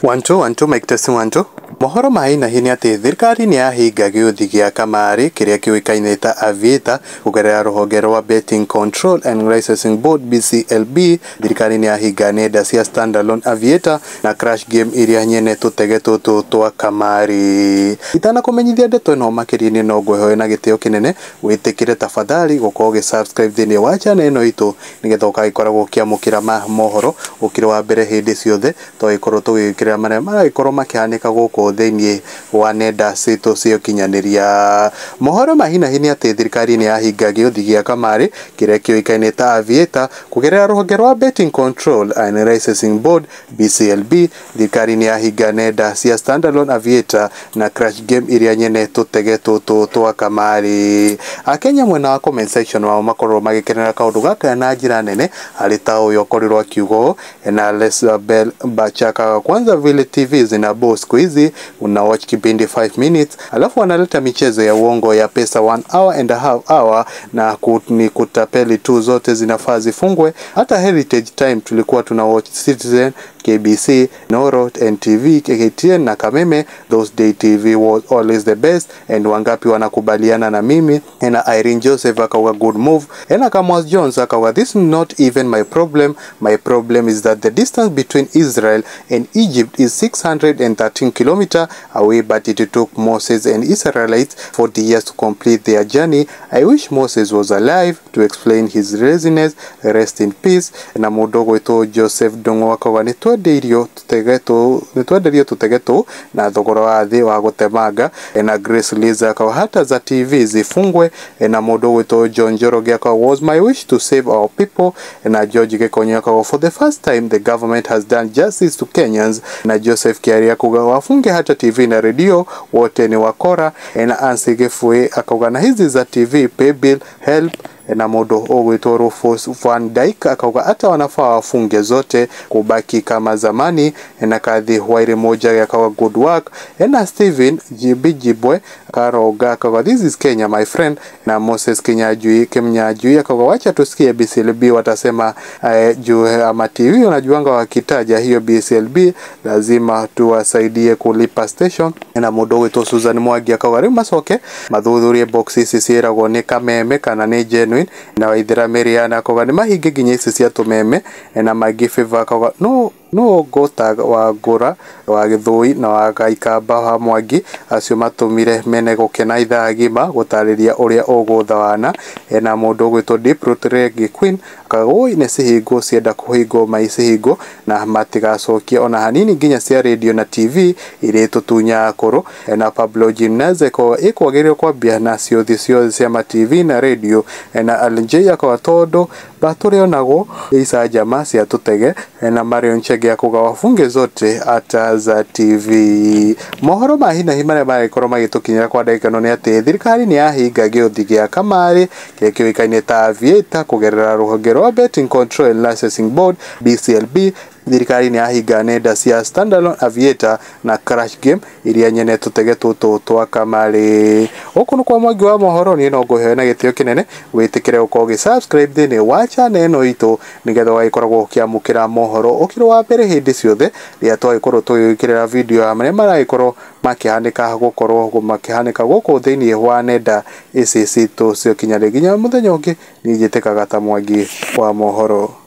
1 2 1 2 mic testing 1 2. Mohoro ma hi na hi nĩ atĩ thirikari nĩ yahinga gĩũthi gĩa kamarĩ kĩrĩa kĩũĩkaine ta Aviator kũgerera rũhonge rwa Betting Control and Licensing Board BCLB. Thirikari nĩ yahinga nenda cia standalone Aviator na crash game iria nyene tũtege tũtũ twa kamarĩ. Itanakũmenyithia ndeto ĩno makĩria no ngwĩhoe na gĩtĩo kĩnene wĩtĩkĩre tafadhali gũkorwo ũgĩ subscribe thĩinĩ wa channel ĩno itũ nĩgetha ũgagĩkoragwo ũkĩamũkĩra mohoro ũkĩrĩ wa mbere hĩndĩ ciothe twagĩkorwo tũgĩkĩra marĩa maragĩkorwo makĩhanĩka gũkũ thĩinĩ wa nenda citũ cia ũkinyanĩria. Mohoro ma hi na hi nĩ atĩ thirikari nĩ yahinga gĩũthi gĩa kamarĩ kĩrĩa kĩũĩkaine ta Aviator kũgerera rũhonge rwa Betting Control and Licensing Board BCLB. Thirikari nĩ yahinga nenda cia standalone Aviator na crash game iria nyene tũtege tũtũ twa kamarĩ. Akenya mwena wa comment section wao makorwo magĩkenera kaũndũ gaka na njĩra nene harĩ ta ũyũ ũkorirwo akiuga na Lesabel Bachaka, kwanza vile TV zina bo siku hizi, una watch kipindi 5 minutes alafu wanaleta michezo ya uongo ya pesa 1 hour and a half hour na ni kutapeli tu, zote zinafaa zifungwe. Hata Heritage Time tulikuwa tuna watch Citizen, KBC, Noro, NTV, KTN na Kameme. Those day TV was always the best. And wangapi wanakubaliana na mimi? Na Irene Joseph akauga good move. Na Kamwas Jones akauga this is not even my problem. My problem is that the distance between Israel and Egypt is 613 kilometers away, but it took Moses and Israelites 40 years to complete their journey. I wish Moses was alive to explain his laziness. Rest in peace. Na mudogo ito Joseph Dongo akauga nĩ twendeirio tũtege tũ na thogora wa thĩ wa gũtemanga. Na Grace Liza akauga hata za TV zifungwe. Na mũndũ gwĩtwo John Njoroge akauga was my wish to save our people. Na George Gikonyo akauga for the first time the government has done justice to Kenyans. Na Joseph Kiari akauga wafunge hata TV na redio, wote ni wakora. Na Ansi Gefue akauga na hizi za TV pay bill help. Na mũndũ ũgwĩtwo Rufus Van Dijk akauga hata wanafaa wafunge zote kubaki kama zamani. Na Kathi Waire moja akauga good work. Na Steven Jibijibwe Karoga akauga this is Kenya my friend. Na Moses Kinyajui Kimnyajui akauga wacha tusikie BCLB watasema juu ama TV unajuanga wakitaja hiyo BCLB lazima tuwasaidie kulipa station. Na mũndũ ũgwĩtwo Susan Mwangi akauga rĩu macoke mathuthurie box ici ciĩragwo nĩ Kameme kana nĩ genuine. Na Waithera Miriana akauga nĩ mahinge nginya ici cia tũmeme. Na Magi Favor akauga no ngũta wa ngũra wa Gĩthũi na wa Gaikamba wa Mwangi acio matũmire mene gũkena ithaa gima gũtarĩria ũrĩa ũgũthawana. Na mũndũ ũgwĩtwo Deep Root Reggae Queen akauga oi nĩ cihingwo cienda kũhingwo maicihingwo na matigacokie ona hanini nginya cia radio na TV iria tũtunyaga kũrũ. Na Pablo Gimnaze akauga ĩkwagĩrĩirwo kwambia na ciũthi ciothe cia ma TV na radio. Na Alj akauga tondũ batũrĩonagwo icanjama cia tũtege. Na Marion Chege akauga wafunge zote hata za TV. Mohoro ma hi na hi marĩa maragĩkorwo magĩtũkinyĩra kwa ndagĩka ĩno nĩ atĩ thirikari nĩ yahinga gĩũthi gĩa kamarĩ kĩrĩa kĩũĩkaine ta Aviator kũgerera rũhonge rwa Betting Control and Licensing Board BCLB. Thirikari nĩ yahinga nenda cia standalone Aviator na crash game iria nyene tũtege tũtũ twa kamarĩ. Gũkũ nĩ kwa Mwangi wa mohoro, niĩ no ngũhe na gĩtĩo kĩnene wĩtĩkĩre gũkorwo ũgĩ subscribe thĩinĩ wa channel ĩno itũ nĩgetha ũgagĩkoragwo ũkĩamũkĩra mohoro ũkĩrĩ wa mbere hĩndĩ ciothe rĩrĩa twagĩkorwo tũgĩgĩkĩrĩra video ya marĩa maragĩkorwo makĩhanĩka gũkorwo makĩhanĩka gũkũ thĩinĩ wa nenda ici citũ cia ũkinyanĩria. Nginya mũthenya ũngĩ, niĩ njĩtĩkaga ta Mwangi wa mohoro.